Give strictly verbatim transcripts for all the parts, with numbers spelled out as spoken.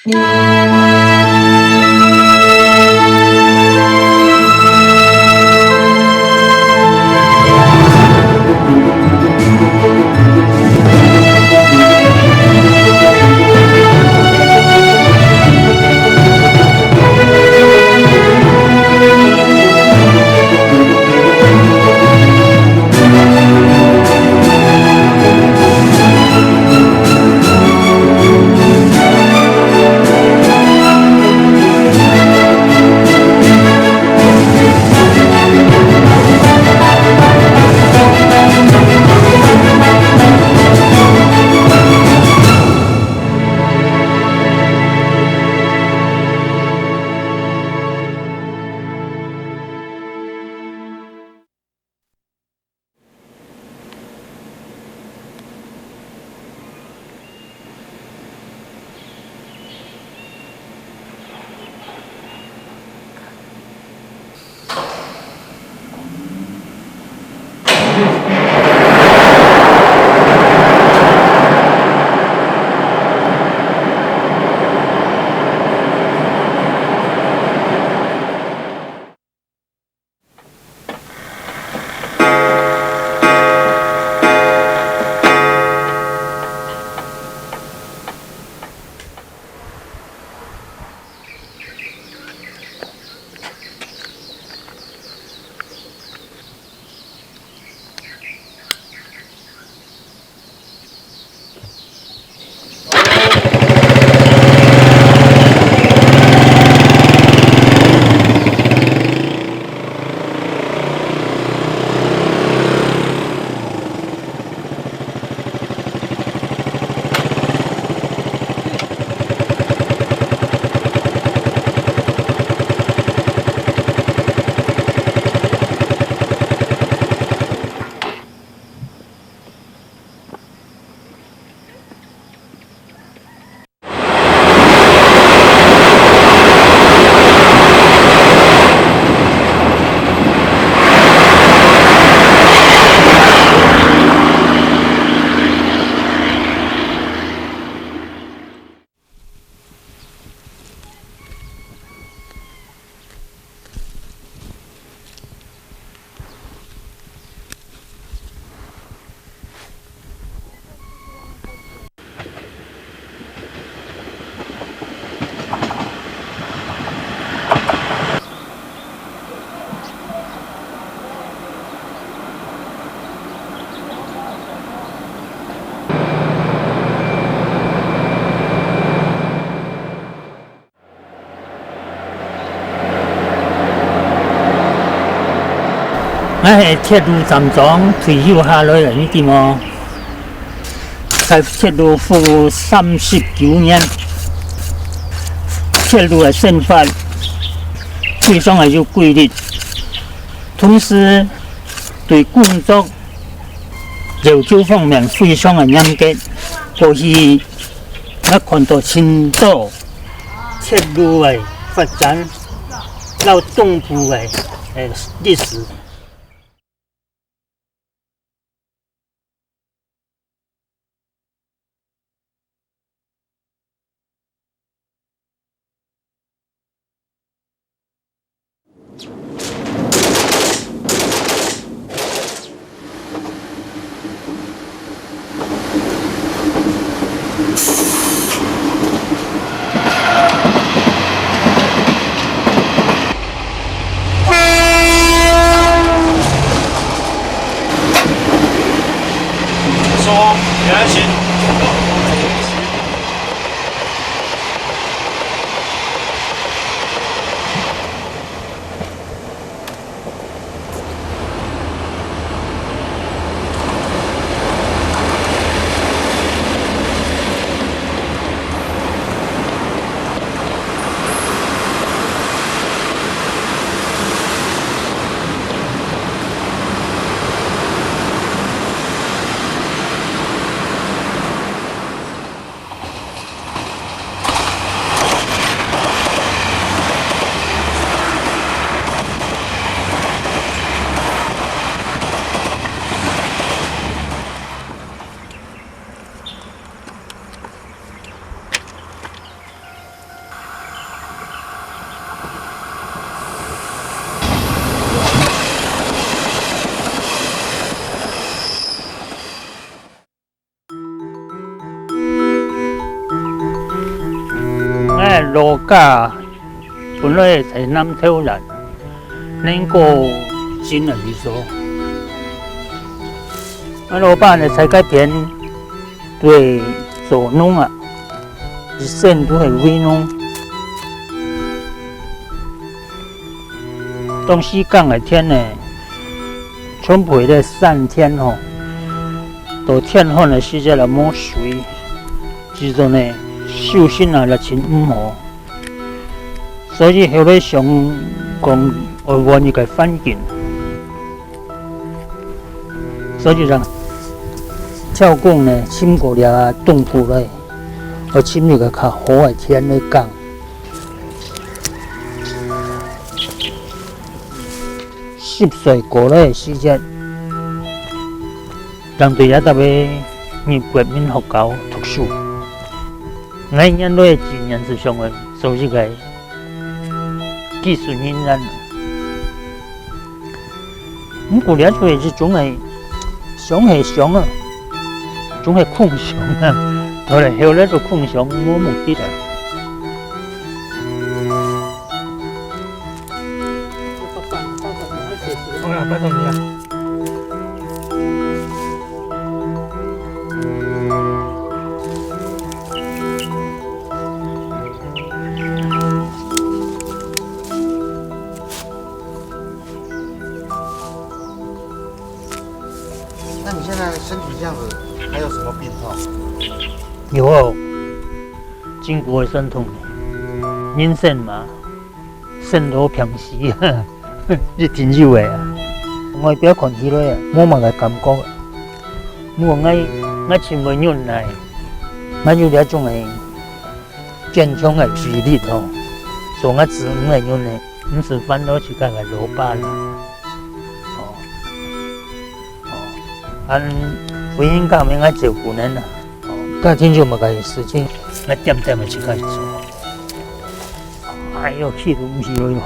𠊎係鐵路站長退休下來个，你知無？在鐵路服務三十九年，鐵路个生活非常个有規律，同時對工作要求方面非常个嚴格。過去𠊎看到盡多 鐵路个發展，摎東部个，呃，歷史。老家本來在南投縣，能夠進來去做。𠊎老爸呢，在該片對做農啊，一生都係為農。 當時耕个田呢，全部係山田吼，到天旱个時節來無水，之後呢，收成啊來真毋好。所以後來想講愛換一個環境，所以讓刁工呢尋過這東部來，愛尋一個較好个田來耕。 十歲過了个時節，正對這搭个入國民學校讀書。𠊎原來志願係想愛做一個技術人員。毋過這就係一種个想係想啊，總係空想啊，到了後來就空想，無目的啊。 好啦，拜託你啊。那你現在身體這樣子，還有什麼病痛？有哦，筋骨會痠痛，人生嘛， 生老病死，一定有个啊。外表看起來啊，無麼个感覺。毋過𠊎，𠊎盡會忍耐，𠊎有這種个堅強个毅力吼，做𠊎子女个人呢，毋使煩惱自家个老爸啦。哦，哦，恁，婦人家毋愛照顧人啊。 哦，家庭有麼个事情，𠊎恬恬个自家去做。哎喲，氣都毋起來了。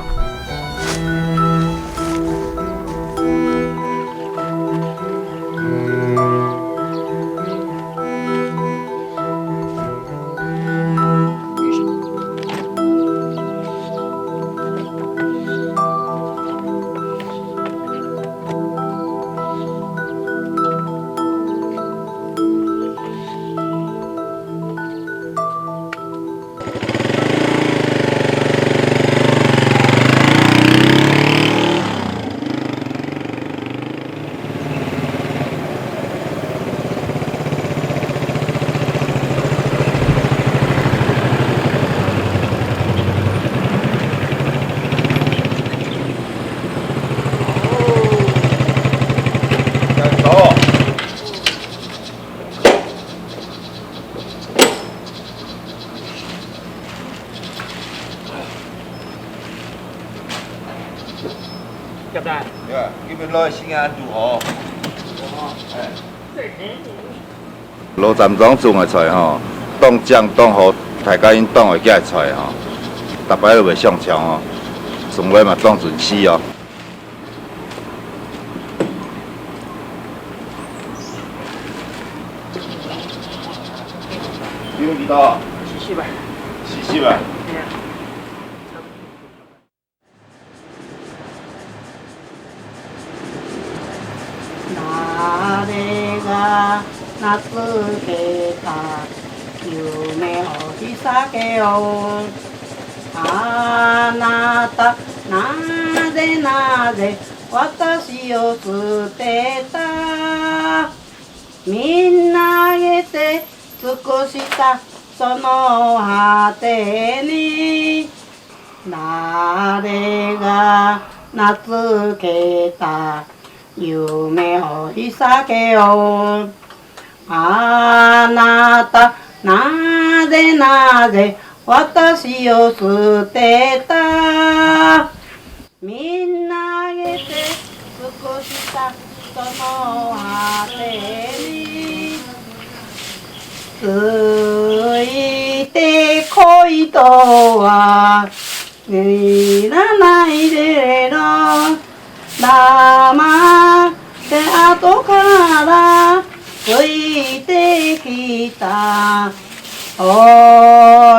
對啊，今日來新安堵好。哎。老站長種个菜吼，當靚當好，大家應當愛食个菜吼，逐擺都袂相搶吼，種个嘛當準時哦。 你有幾多？四十萬。四十萬。對啊。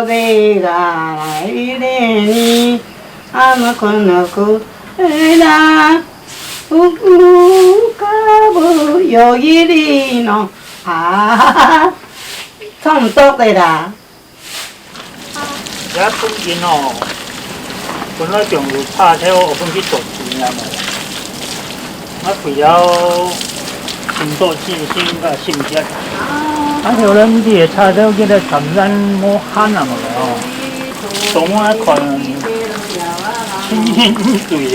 내가 이래니 아무거나 그래라 우가부 여기리노 아唱毋著个啦。 也本身哦，本來講有插頭，分佢做主人嘛。啊，為了尋到信心个心結，啊，後來毋知會插頭，佢个站山無閒啊嘛哦，總愛看情形對个。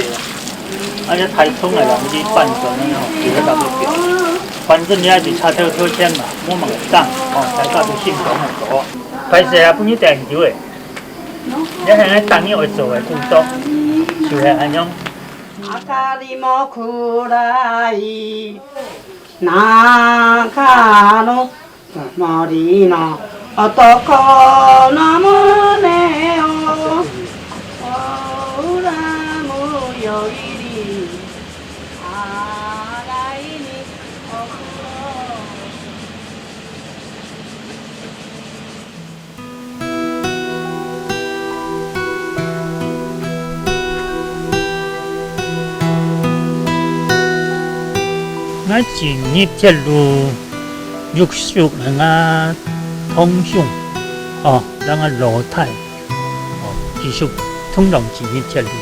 啊，這太衝个人去半山个吼，其實都不表。反正你也是插頭抽籤嘛，無問題，哦，大家都信仰个多。 歹勢啊，分你等久誒。這係愛逐日愛做个工作，就係恁樣。 𠊎進入鐵路，有熟人啊，同鄉，哦，人啊老弟，哦，繼續同樣進入鐵路啊。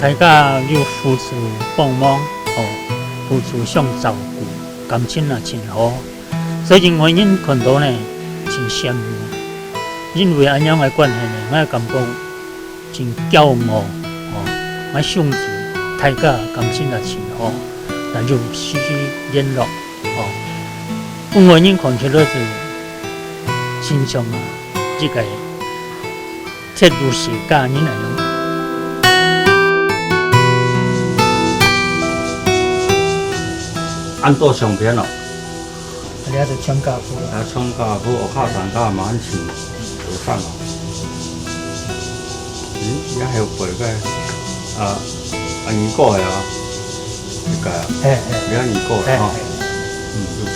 大家有互相幫忙，哦，互相相照顧，感情啊真好。 所以外人看到呢，真羨慕。因為恁樣个關係呢，𠊎感覺真驕傲，哦，𠊎兄弟大家感情也真好，也有時時聯絡，哦。分外人看起來是真像啊，一個 鐵路世家人來用。恁多相片哦。啊，你還是全家福了。啊，全家福，我靠，全家滿清，有看哦。咦，你還有背个？啊，啊，你過來啊？這個啊，嘿，嘿。你看你過來哈。嘿，嘿。嗯，有錢。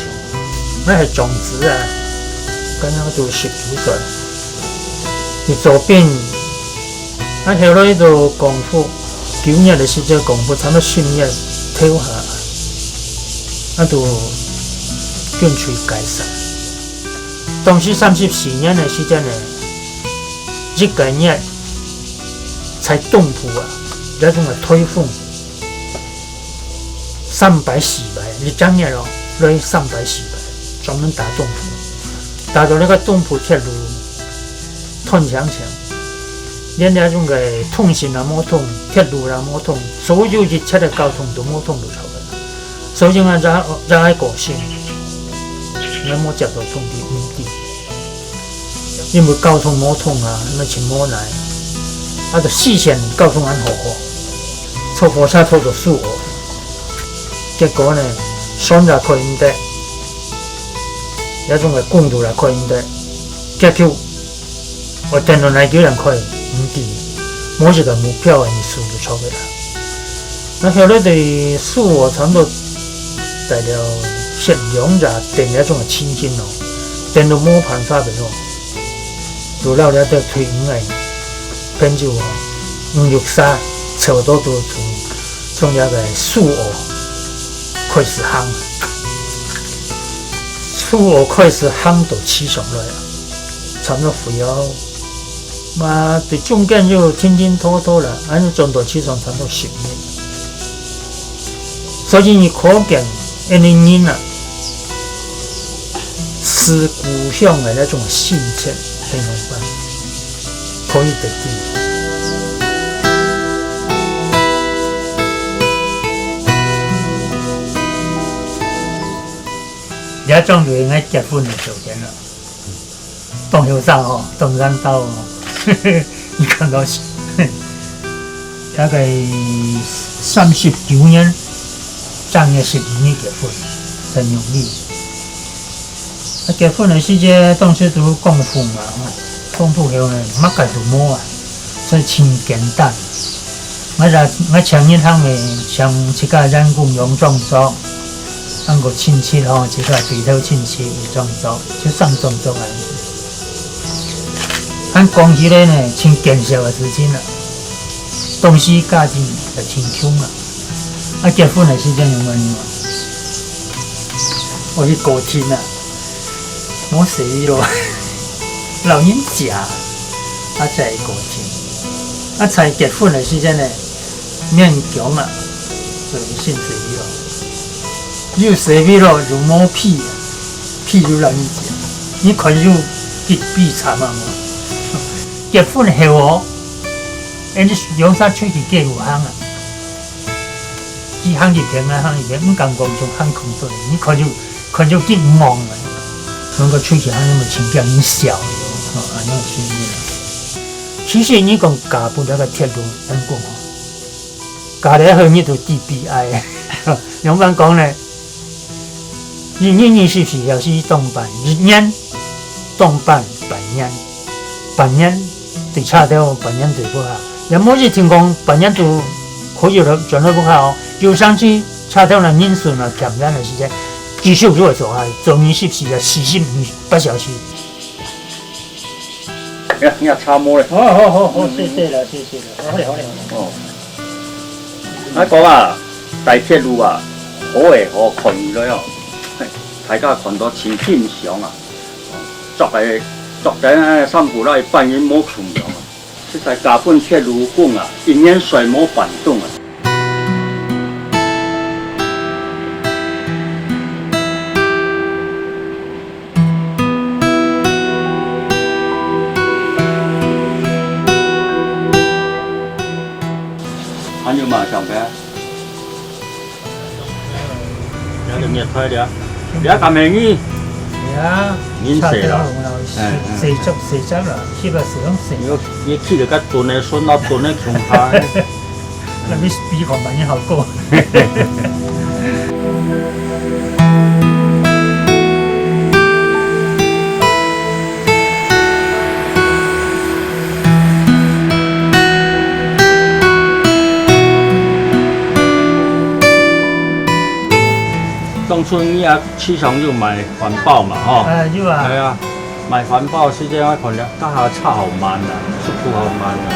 那還種子啊，剛剛就十九歲。 你左邊，啊，後來就光復，九月个時節光復，差不多十月頭下，啊，就緊隨解散。當時三十四年个時間呢，一個月在東部啊，那種个颱風， 三擺四擺，一隻月哦，來三擺四擺，專門打東部，打到該個東部鐵路斷淨淨，連該種个通訊也無通，鐵路也無通，所有一切个交通都無通就著个。所以𠊎正正愛過身，𠊎無接到通知，毋知。 因為交通無通啊，那真無奈。啊，就四線交通恁好好，坐火車坐到蘇澳，結果呢，船也開毋得，該種个公路也開毋得，結局𠊎等到哪久人開毋知，無一個目標个意思就著个啦。 該後來對蘇澳差不多戴了十兩隻等該種个情形咯，等到無辦法个咯，就摎這兜退伍个朋友哦，五六儕湊到都從從這個蘇澳開始行，蘇澳開始行到市場來啊，差不多會要 嘛，對中間又停停拖拖了，恁樣轉到市場差不多十年。所以你可見，恁樣人啊，思故鄉个那種心切，很有辦法，可以得知。這張就應該結婚个照片了。 當後生哦，當緣投哦。你看到是，大概三十九年，正月十二日結婚，在苗栗。啊，結婚个時節，當時都光復嘛，吼，光復後呢，麼个都無啊，所以真簡單。 𠊎也，𠊎請人行个，請自家員工用裝束，還過親戚吼，自家對頭親戚有裝束，就上裝束啊。咱講起來呢，盡見笑个事情啊，當時家境也盡窮啊，啊，結婚个時間有無呢？我去歌廳啊，無細味咯，老人家啊，啊，在歌廳，啊，在結婚个時間呢，勉強啊，就先細味咯。 有細味咯，就無味，味就老人家。你看有比，比慘啊無？結婚後哦，哎，你兩儕出去街路行啊，佢行一片，𠊎行一片，毋敢講像行空中，你看就，看就緊望啊。兩個出去行，有無情景？你笑，哦，恁樣去。其實你講加分這個鐵路，咱講哦，加了後日就知悲哀。仰般講呢？ 一日二十四小時當班，一年當班半年，半年對車頭，半年對屋下，也無一定講半年就可以了，轉到屋下哦。有成時車頭呢人數呢減少个時間，繼續就會做下，做二十四啊，四十八小時。你看，你看車模咧。好好好好，嗯，謝謝了，謝謝了，好嘞好嘞。哦。 𠊎講啊，大鐵路啊，好个好看起來哦，嘿，大家看到盡欣賞啊。著个，著个衫褲來扮演無共樣啊，實在加分鐵路工啊，一年衰無半冬啊。 還有嘛，上邊？這個月台了，這個美女。呀，人細了。差不多了，嗯，嗯。細隻，細隻了，翕啊，細樣細。你，你去了个蹲个，順到蹲个窮下。 那你比看嘛，你好過。當初你也市場有賣番包嘛，吼？哎，有啊。哎呀，賣番包時間我看了，這下車好滿啊，速度好滿啊。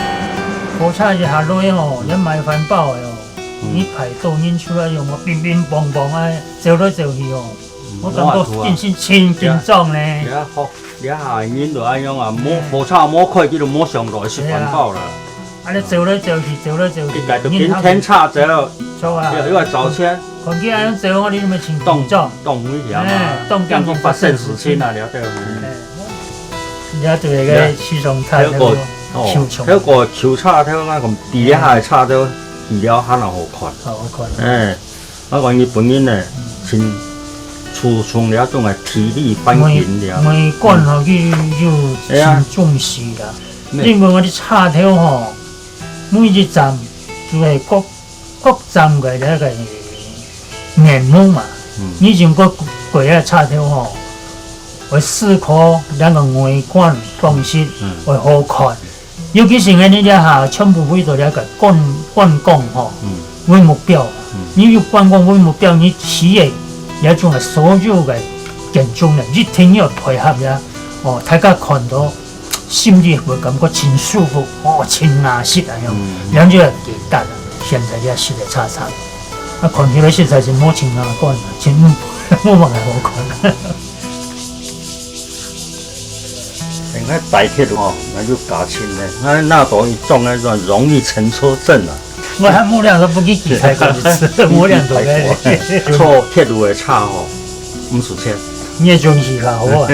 火車一下來吼，也賣番包个哦。 嗯。你排到人出來用，我乒乒乓乓啊，走來走去哦。嗯，我感覺真心真緊張呢。這下好，這下人就恁樣啊，無，嗯。火車無開，佢就無想到食番包啦。對啊。啊，你走來走去，走來走去，一個就緊天差走，著啊。又，又要找錢。看佢恁樣走，我你有沒有緊張？當，當危險啊，哎，當，當緊發生事情啊，了解無？哎，這就係个市場差，這個，哦，這個球場，這個那個比這下个差都 比了還好看。好看。哎，啊，關於本人呢，嗯。盡注重這種个體力環境了。每，每一關吼，嗯。佢有，哎呀。盡重視啦。嗯。因為𠊎兜車頭吼，每一站就係各，各站个該個面貌嘛。嗯。你經過，過个車頭吼，會思考該個外觀方式，嗯。會好看。 尤其係𠊎兜這下全部為著這個觀，觀光吼，嗯。為目標。嗯。你有觀光為目標，你企業這種个所有个建築呢，一定要配合這，哦，大家看到心裡會感覺盡舒服，哦，盡踏實恁樣，嗯。這樣就會記得了。現在這實在差差，啊，看起來實在係無盡好看，盡無，無麼个好看。 你看大鐵路哦，該就加錢呢。該那都一種那種榮譽乘車證啊。𠊎還無兩個不去期待過一次，無兩個个。坐鐵路个車吼，毋使錢。你也運氣較好啊。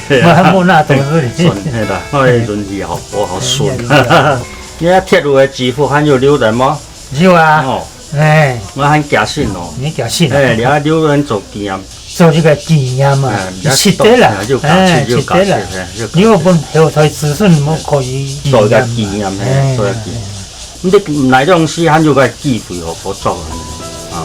對啊。𠊎還無那東西。順，係啦，𠊎个運氣好，我好順。哎，你看。你看鐵路个支付還有留等嗎？ 有啊。哦。哎。𠊎還加薪哦。你加薪啊。哎，你還留人做紀念。做這個紀念啊，哎，一直的啦，哎，就加薪，哎，就加薪，一直的啦。哎，就加薪。你又分後代子孫，我可以做一個紀念，哎，哎，做一個紀念。哎。你哪種時間有個機會哦，好做啊。啊。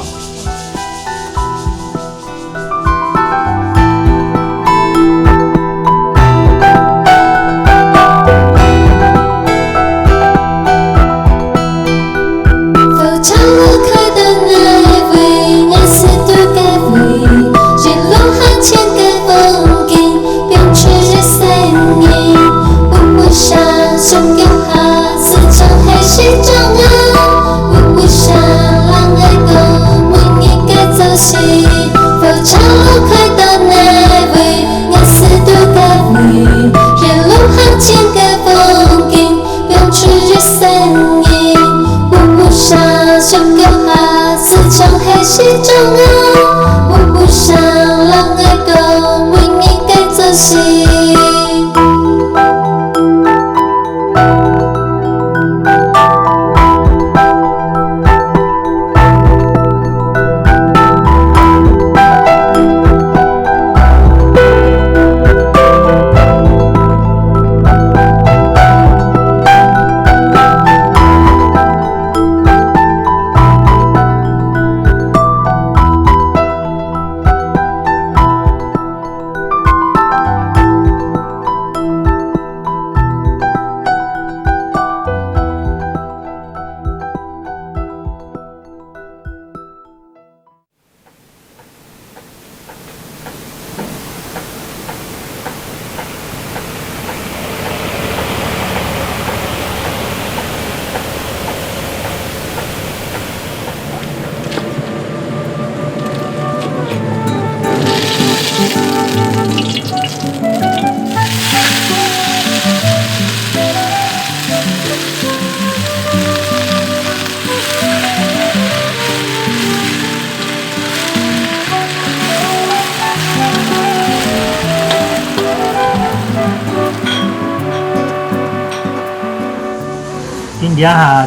恁這下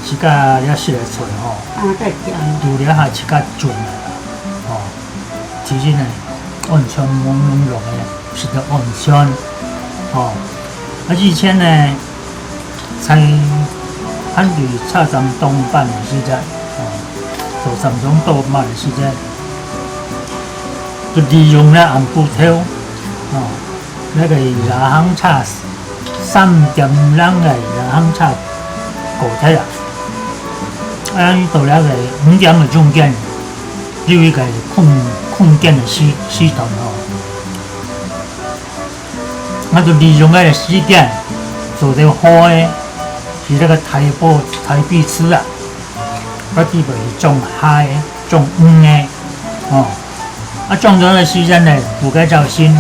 自家這食个菜吼，啊，該講。就這下自家種个啦，吼。其實呢，安全無用个，食得安全，吼。啊，以前呢，在還對車站當班个時節，吼，做站長當班个時節，就利用這暗晡頭，吼， 該个夜行車，三點零个夜行車過忒啊。啊，到了个五點个中間，有一个空，空間个時，時段吼。啊，就利用該个時間，做兜好个，是該个台北，台北市啊，啊，基本是種蝦个，種魚个，吼。 啊，種出來个時間呢，有个朝晨，誒，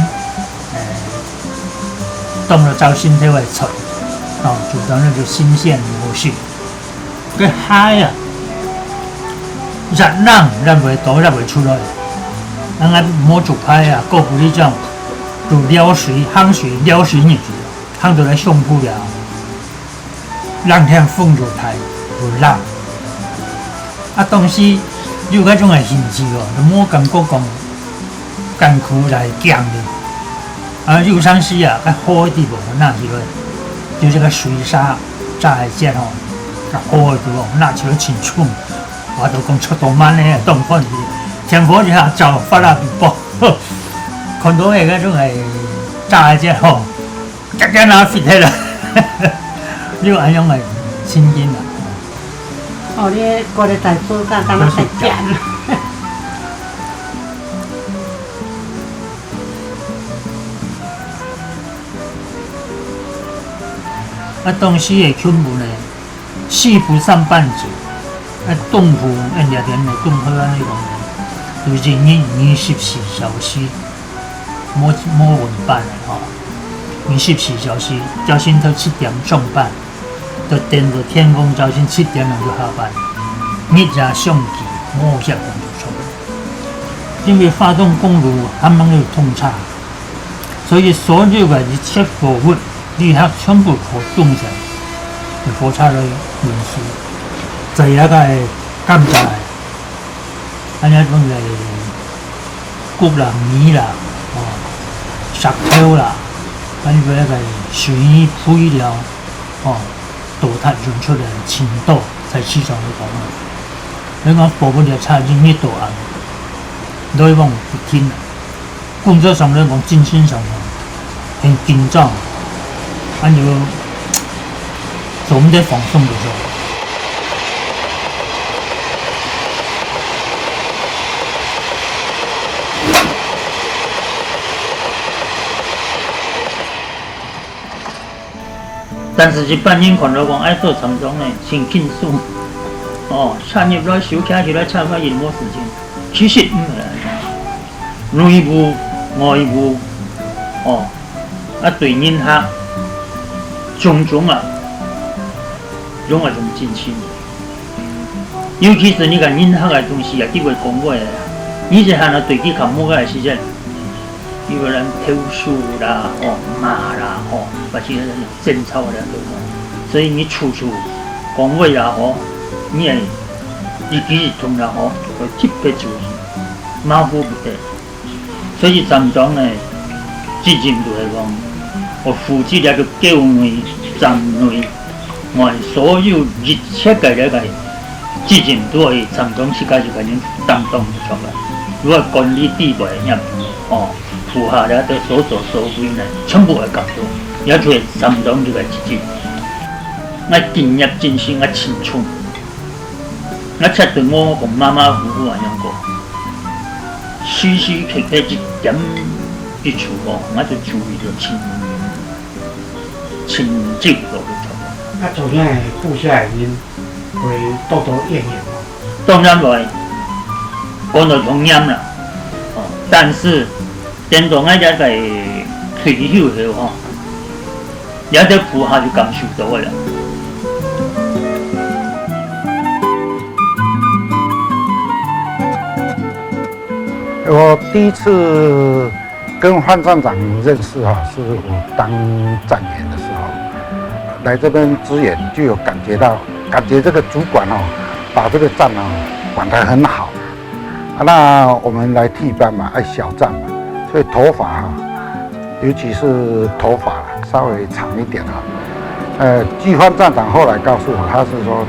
當做朝晨頭个菜，哦，就當做就新鮮个東西。該蝦啊，熱人，咱會多，咱會出來。咱个無竹排啊，過不哩種，就撩水，夯水，撩水入去，夯到來上鋪了。 冷天風又大又冷。啊，當時有該種个興趣哦，就無感覺講艱苦來驚哩。啊，有當時啊，該好个地方拿起來，就這个水沙炸一件吼，該好个地方拿起來清沖，我都講出到滿个，當歡喜。天火一下照發啦比啵，看到个該種个炸一件吼， 遽遽拿fit忒啦。你有恁樣个情景啊？哦，你過來大哥，敢敢大家。啊，當時个恐怖呢，四不三班制，啊，東部，啊，這片个東部啊，恁樣講呢，就一日二十四小時。 無，無輪班个吼，二十四小時，朝晨頭七點上班，就等到天光朝晨七點鐘就下班，日夜相繼，無歇工作。因為花東公路還吂有通車，所以所有个一切貨物、旅客全部靠動線个火車來運輸，在這个甘蔗 恁樣講个穀啦、米啦，哦，石頭啦，還有該个水泥配料，哦，都佢運出來盡多，在市場裡講啊。你講貨物列車一日到暗，來往不停啊。 工作上來講，精神上講，很緊張，恁樣做毋得放鬆个。但是一般人看來講，愛做站長呢，真輕鬆。哦，車入來、收車起來，車開入，無事情。其實毋係恁樣。 內務、外務，哦，啊，對人客，種種啊，攏愛用盡心。尤其是你看人客个東西啊，佢會講話啊，你一下啊對佢較無个時節，佢會來投訴啦，哦，罵啦，哦，或者爭吵啦，對無？所以你處處講話啦，吼，你愛一舉一動啦，吼，愛特別注意，馬虎毋得。 所以站長呢，責任就係講，愛負責這个構內、站內外所有一切个這个責任，都係站長自家一个人擔當得出來。如果管理地位个任務，哦，府下這个所作所為呢，全部愛監督，也就係站長這个責任。愛敬業盡心，愛盡忠。 𠊎絕對無講馬馬虎虎恁樣講，時時刻刻一點一滴講，𠊎就注意到盡，盡精落去做。啊，做下部下个人會多多怨言無？當然會，講到當嚴啦。哦，但是等到𠊎這个退休後吼， 這兜部下就感受到个啦。我第一次跟范站长认识哈，是我当站员的时候。来这边支援，就有感觉到，感觉这个主管哦，把这个站哦管得很好。啊，那我们来替班嘛，哎，小站嘛，所以头发哈，尤其是头发啦，稍微长一点哈。呃，季欢站长后来告诉我，他是说，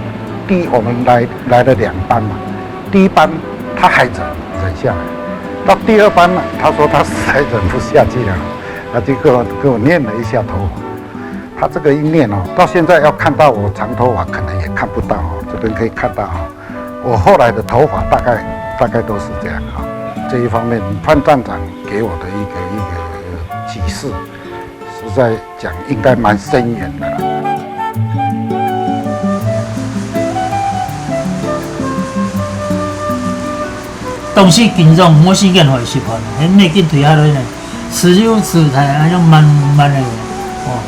第一，我们来来了两班嘛，第一班他还忍忍下来，到第二班呢，他说他实在忍不下去了，他就给我给我念了一下头发。他这个一念哦，到现在要看到我长头发，可能也看不到哦。这边可以看到哈，我后来的头发大概大概都是这样哈。这一方面，潘站长给我的一个一个启示，实在讲应该蛮深远的啦。当时紧张，无时间去食饭，迄咩紧退下来呢，自由自在，安尼慢慢的，哦，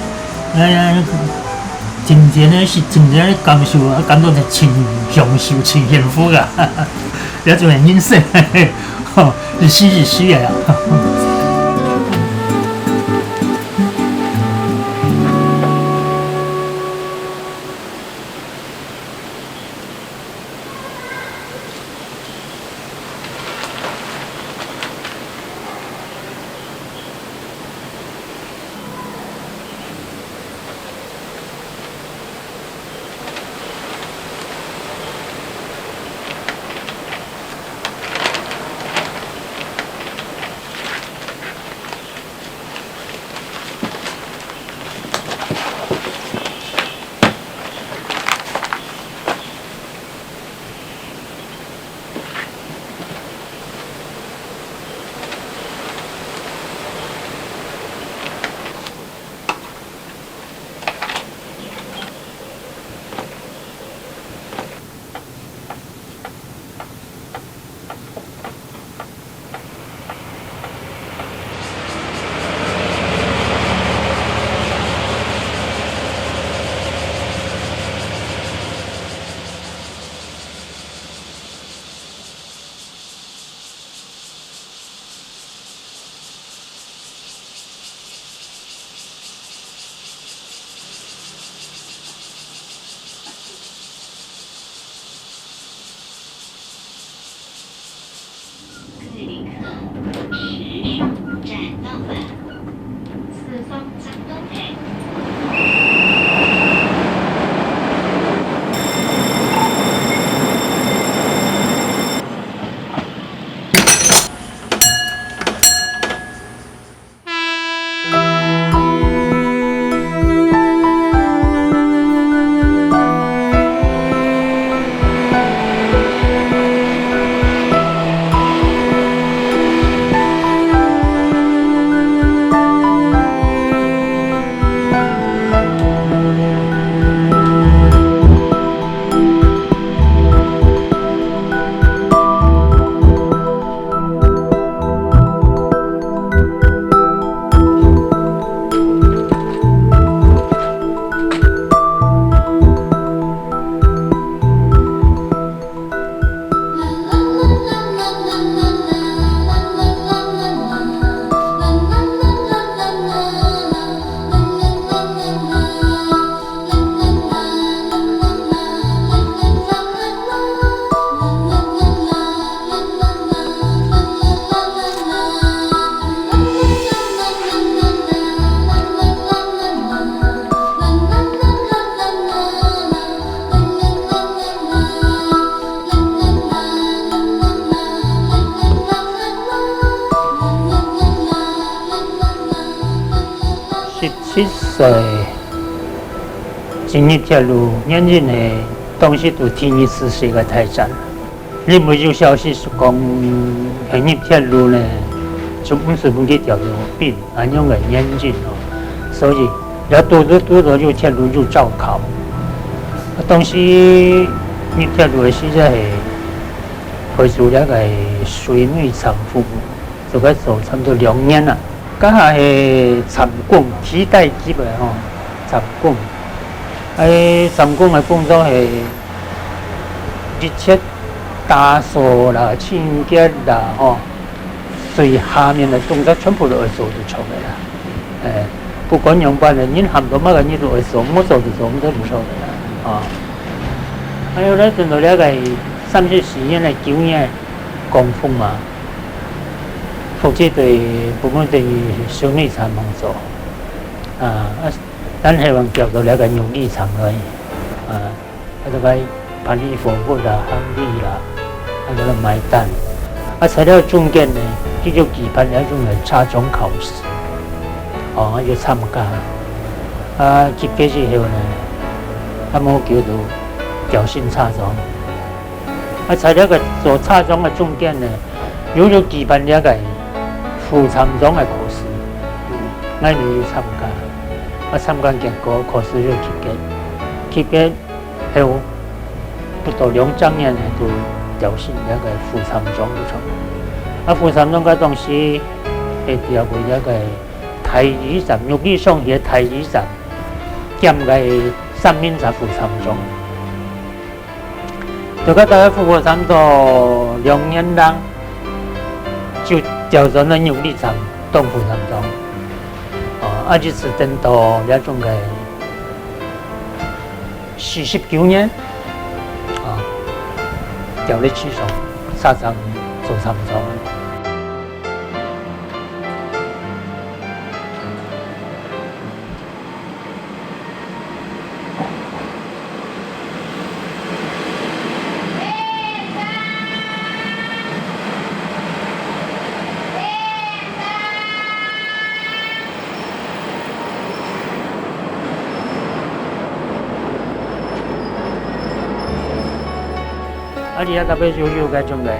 哎呀，真正的是真正的感受啊，感觉真享受、真幸福啊，了就很人生，吼，一时一时的啊。各位旅客，此时上站到了。 十七歲進入鐵路，原因係當時都第二次世界大戰。因為有消息係講，係入鐵路呢，就毋使分佢調到兵，恁樣个原因咯。所以也堵堵堵到有鐵路有招考。當時入鐵路个時節係，會做這個水內倉服務。 做个做差毋多兩年啦。該下係倉管，替代級个吼，倉管。欸，倉管个工作係一切打掃啦、清潔啦，吼，最下面个動作全部都愛做得出來啦。欸，不管仰般个，人喊到麼个，你都會做，無做就做，毋得毋做个啦，啊。還有咧，等到這个三十四年个九月光復嘛，負責對部門對修理廠項做，啊，啊，咱希望調到這个玉里廠來，啊。 啊，就該辦理貨物啦、行李啦，啊，就該買單。啊，在這中間呢，繼續舉辦了一種个車長考試，哦，啊，就參加。啊，及格以後呢，啊，無久就調升車長。啊，在這个做車長个中間呢，又有舉辦了个副廠長个考試，𠊎也有參加。啊，參加結果考試就及格，及格 後，不到兩隻月呢，就調升這个副廠長个。啊，副廠長个東西，係調回這个大里站，玉里上去个大里站，兼个三明治副廠長。就該大概副廠長兩年零，就調轉來玉里站當副廠長。哦，啊，一直等到這種个 四十九年，啊，調入去上沙場做廠長。啊，這下特別有，有該種个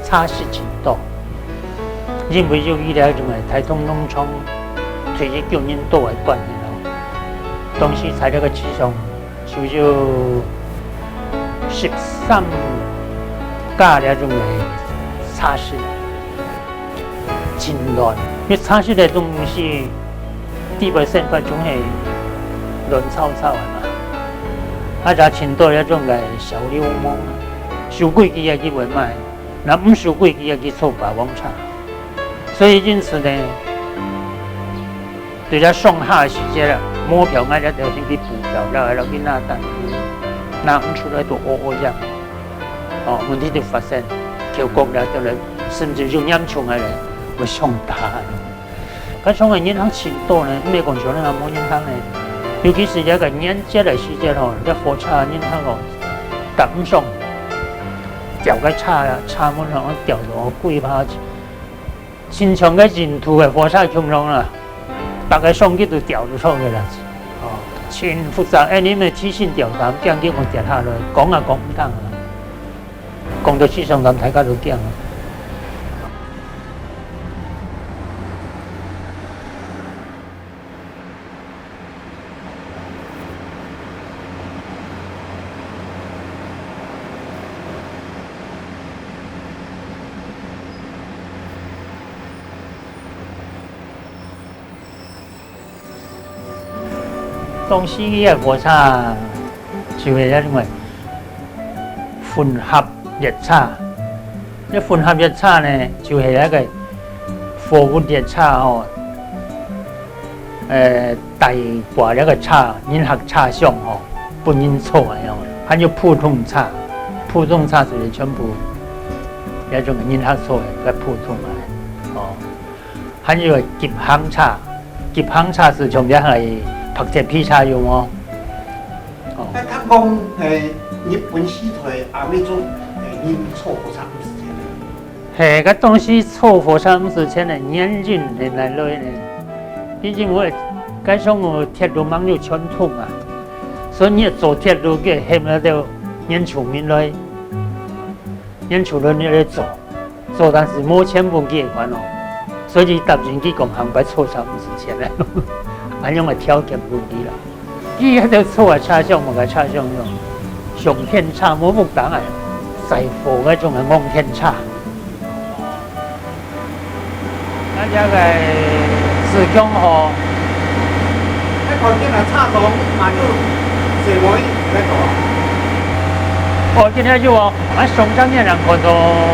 茶室盡多，因為有這種个大同農場退役軍人多个關係咯，當時在這个市場就有十三家這種个茶室。 盡亂。因為茶室个東西，基本上就係亂糟糟个嘛。啊，也盡多這種个小流氓啊，守規矩个佢會買，若毋守規矩个佢坐霸王車。所以因此呢，對這上下時節啊，無票𠊎這條先去補票，然後去拿單，拿毋出來就屙屙樣。哦，問題就發生，扣工了就來，甚至有嚴重个咧，會上吊。 該種个人客盡多呢，毋係講像恁樣無人客呢。尤其係這个年節个時節吼，這火車人客哦，搭毋上，吊个車啊，車門吼，吊到幾百，親像个印度个火車共樣啦，逐个上去都吊毋上个啦。哦，盡複雜，哎，你們提醒吊站，驚佢會跌下來，講也講毋通啊。講到市場站，大家都驚啊。 當時个火車就係該種个混合列車。該混合列車呢，就係該个貨物列車吼，呃，大把該个車，人客車廂吼，分人坐个吼，還有普通車，普通車就係全部該種人客坐个，較普通个，哦。 還有个急行車，急行車就像這下个白色皮車有無？哦。該聽講，誒，日本時代也有種，誒，人坐火車毋使錢个。嘿，該當時坐火車毋使錢个原因係哪來呢？因為該上有鐵路網有全通啊，所以你坐鐵路个喊那兜原住民來，原住民來坐。 做，但是無錢分佢个款哦，所以佢答應佢講，下擺坐車毋使錢咧，恁樣个條件分佢啦。佢該兜坐个車廂，麼个車廂喲，上天車，無木凳个，載貨該種个昂天車。啊，這个自強號， 該看見啊，車上嘛有細妹在做啊。哦，今日有哦，啊，上正面人看到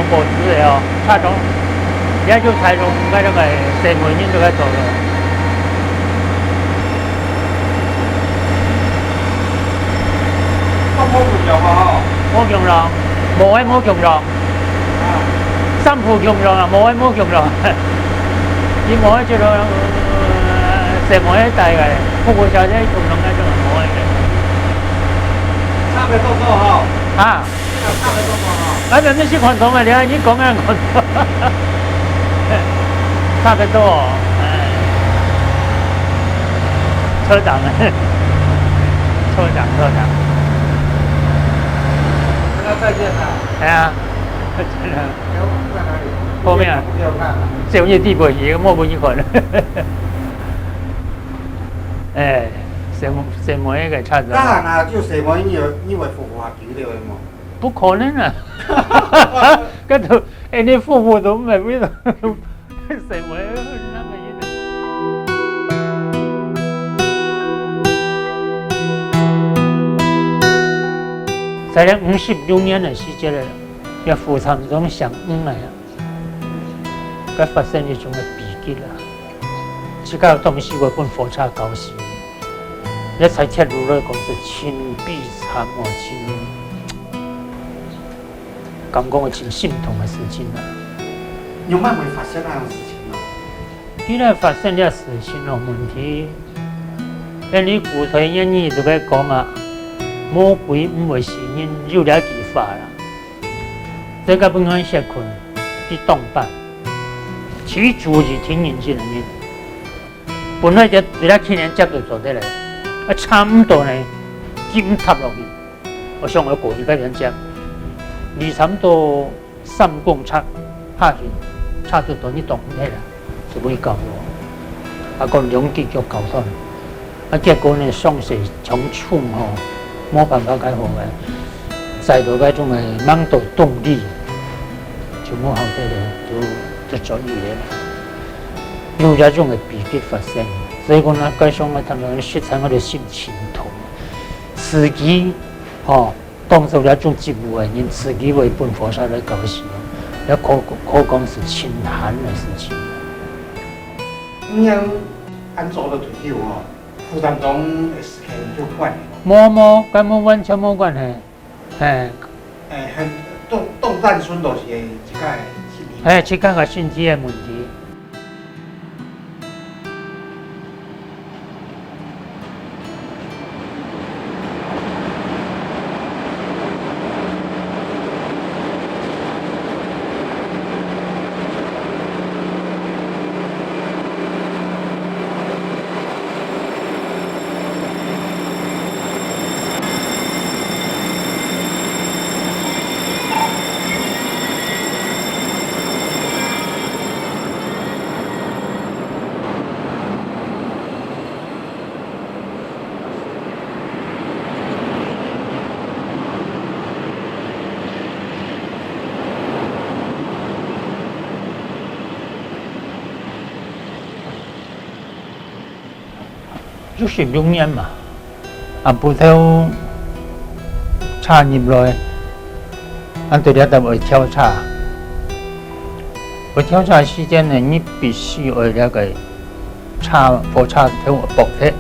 報紙个哦，車上，也有車上該種个細妹人都在做咯。共樣，無个無共樣。衫褲共樣啊，無个無共樣。你無个就，呃，細妹个大个，服務小姐共樣个就無个。差不多夠吼。啊？差不多夠吼。啊，人家是看通个，你看你講个看通。差不多哦，哎。车长，车长，车长。跟他再见啊。哎呀，真的。哎，我在哪里？后面啊。没有看啊。只有你地步，也莫不一款。哎，什么，什么一个差着？当然啦，就什么你有，你会服务啊，球队的嘛。不可能啊！搿都，哎，你服务都没味道，什么那个意思？在这五十六年个时节了，也火车中响应了呀，该发生一种个悲剧了。这个东西我分火车搞死。 你在铁路来讲是真悲惨哦，真，感觉真心痛个事情啊。仰般會發生這樣事情呢？既然發生這事情哦，問題，因為古代諺語就係講啊，魔鬼毋會死人，有這句話啦。這个本來歇睏，去當班，去注意聽人真个人。 本來就，就在去年接就做得了，啊，差毋多呢，緊踏落去，我想我過去該邊接，離差毋多三公尺下去，差不多你擋毋忒啦，就會搞到，啊，講兩支腳搞斷，啊，結果呢，傷勢強重吼，無辦法解好个，再到該種个蠻多動力，就無好得了，就，就轉院了。 有這種个悲劇發生。所以講呢，該上个他們實在我的心情痛。自己，吼，當做這種職務个人，自己會分火燒來搞死，也可，可講是真慘个事情。恁樣恁早就退休哦，負擔當个時間就慣了。無，無，根本完全無關係。 嘿。誒，很，當，當單純就是自家个心理。嘿，自家个心理个問題。六十六年嘛，暗晡頭車入來，俺對這搭愛跳車。愛跳車个時間呢，你必須愛這个車，火車頭駁忒，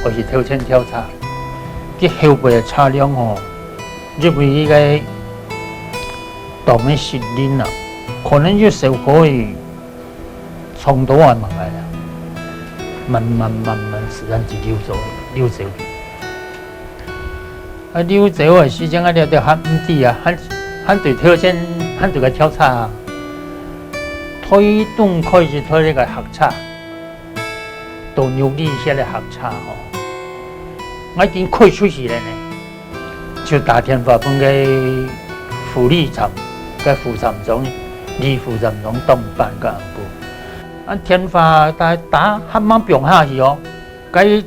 或是頭前跳車。佢後背个車輛吼，因為佢个擋个失靈啊，可能有時候可以 衝到啊，慢慢啊，慢慢慢慢自然就溜走，溜走去。啊，溜走个時間啊，了了還毋知啊，還，還對頭前，還對个跳車啊，推動開始推那个客車，到玉里歇个客車吼，我已經開出去了呢。 就打電話分个副理站，个副站長，李副站長當班个暗晡。啊，電話打，打，還吂放下去哦，該，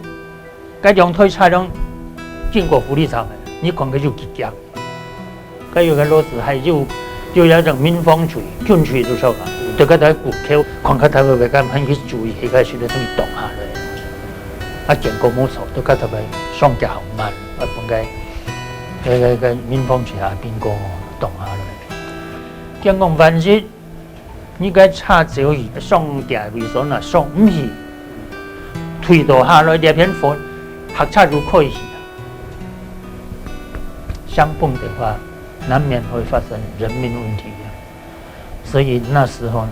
該兩台車輛經過副理站个，你看佢有幾驚。該有个老師還有，有那種民防隊、軍隊都上啊，對該台骨頭，看該台个，還去注意，該个時候就當下了。啊，結果無錯，對該台个上架好慢。 啊，分个，个，个，个民防局啊，兵哥擋下來。聽講萬一，你个車走去，上架位所那上毋去，推倒下來，這片火，客車就開去啊。相碰的話，难免会发生人命问题啊。所以那时候，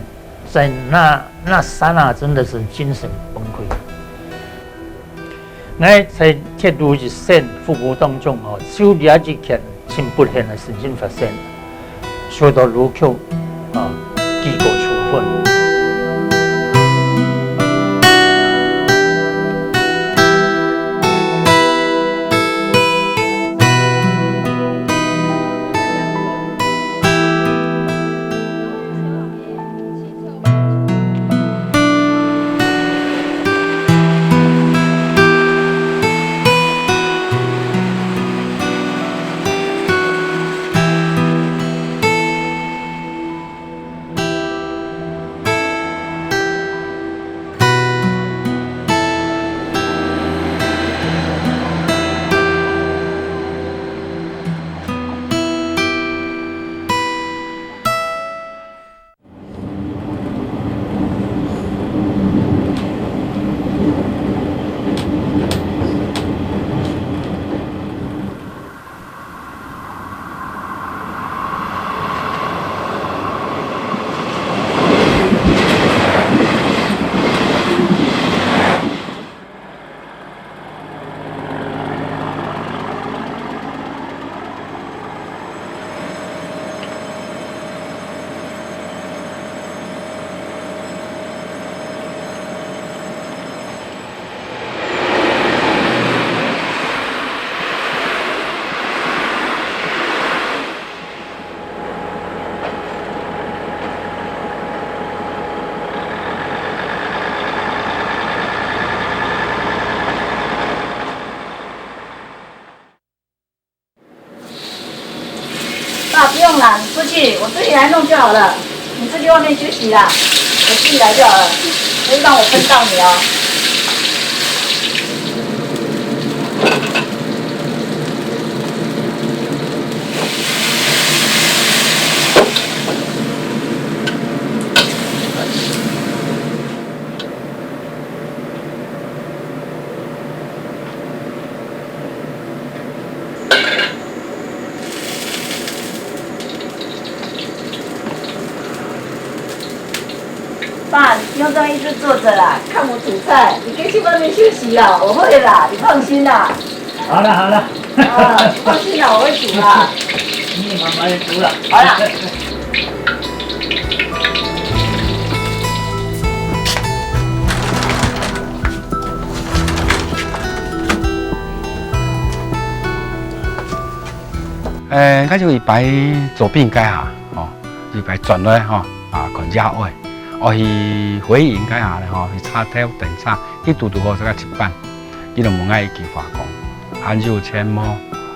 在那，那刹那真的是精神崩溃。我在铁路一线服务当中哦，就了解见 真不幸个事情发生，受到旅客，啊，记过处分。爸，不用啦，你出去，我自己来弄就好了。你出去外面休息啦，我自己来就好了，不要让我碰到你哦。爸，你不用这样一直坐着啦，看我煮菜，你可以去外面休息啦，我会啦，你放心啦。好了好了，啊，你放心啦，我会煮啦。你慢慢煮了。好啦。 呃，𠊎就一擺做兵該下，吼，一擺轉來吼，啊，看野外，哦，去回營該下咧吼，去車頭等車，佢堵堵好自家值班，佢就問𠊎一句話講：「還有錢無？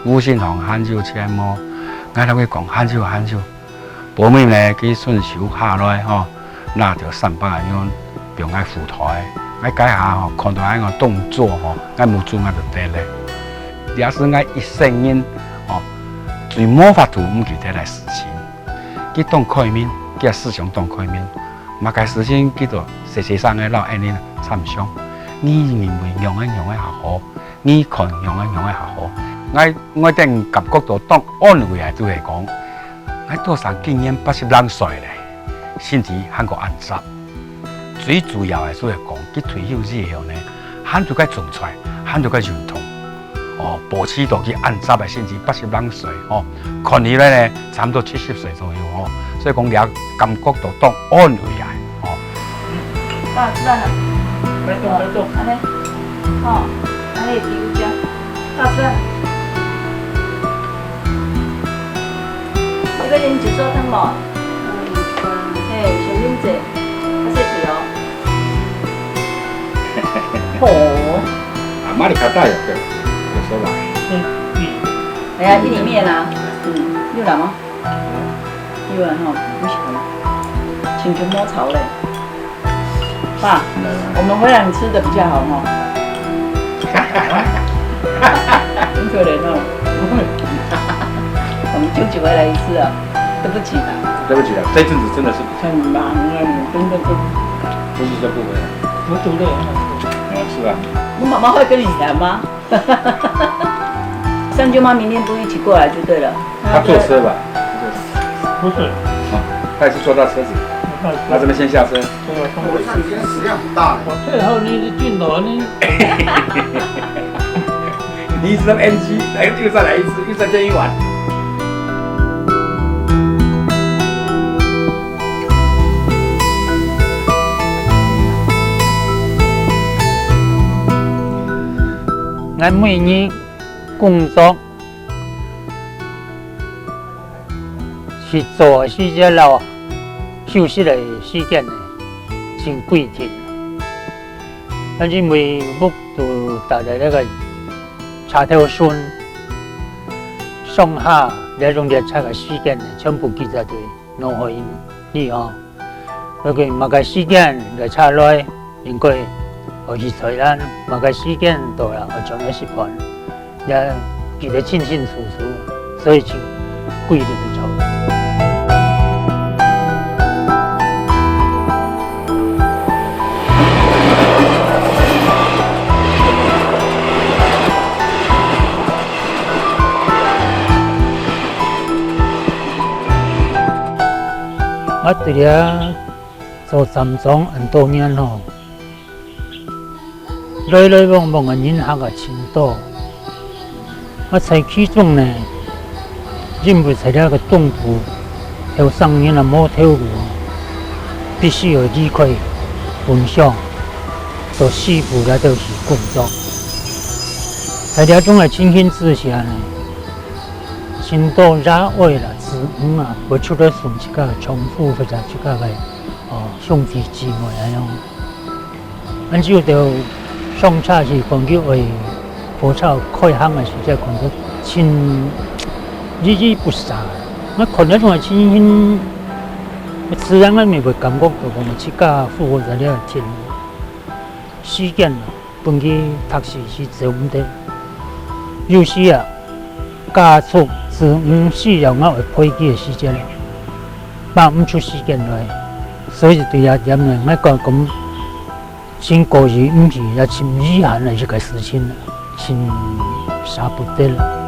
五星行還有錢無？」𠊎同佢講：「還有，還有。」 無尾呢，佢順手下來吼，拿條三百个銀放𠊎褲袋。𠊎該下吼，看到恁樣動作吼，𠊎目珠𠊎就跌咧。這係𠊎一生人吼，最無法度毋記得个事情。佢當開明，佢个思想當開明，麼个事情佢都細細聲个摎𠊎等參詳。你認為仰仔仰仔較好？ 你看仰仔仰仔較好。𠊎，𠊎等感覺到當安慰个就係講，𠊎多儕今年八十零歲咧，身體還過恁扎。最主要个就係講，佢退休以後呢，還就該種菜，還就該運動。哦，保持到佢恁扎个身體，八十零歲，哦， 看起來呢，差毋多七十歲左右吼，所以講你也感覺到當安慰啊，吼。爸，食飯了。慢動，慢動。好，恁呢，好，恁呢，比如講，爸，食飯。你欲啉一碗湯無？嘿，小勇姐，較細氣哦。好。啊，馬里卡帶有个，有收來。嗯，嗯。 哎呀，一里面啊，嗯，有啦嗎？有啊吼，不喜歡。請求摸草嘞。爸，我們回來你吃的比較好吼。很可憐哦。我們久久回來一次啊，對不起啦。對不起啦，這陣子真的是很忙啊，你真的都不是這部分啊。我煮的很好吃。哦，是吧？我媽媽會跟你嫌嗎？ 三舅妈明天不一起过来就对了。他坐车吧？不是，啊，他也是坐到车子，他这边先下车。这个中国我看你今天食量很大呢。我最后那个镜头呢？你一直在 NG，来又再来一次，又再见一碗。俺每日工作係做个時節摎休息个時間呢，真規定。但因為屋肚搭在這个車頭脣，上下這種列車个時間呢，全部記載在腦海裡哦。 該个麼个時間个車來，應該愛去坐站，麼个時間到了，愛轉來食飯，也記得清清楚楚，所以就規律个走。啊，對了。 做站長恁多年吼，來來往往个人客啊真多。啊，在其中呢，因為在這个東部，後生人啊無頭路，必須要離開本鄉，到西部來到去工作。在這種个情形之下呢，真多爺哀啦、子女啊，會出來送自家个丈夫或者自家个，哦，兄弟姊妹恁樣。 恁就到上車去，看佢愛火車開行个時節，看到真依依不捨。𠊎看這種个情形，自然𠊎乜會感覺到講自家負荷在這个天時間啊，分佢踏實係做毋得。有時啊，家族子女需要𠊎愛陪佢个時節， 撥毋出時間來，所以對這點呢，𠊎講講，真過意毋去，也真遺憾个一个事情，真捨不得。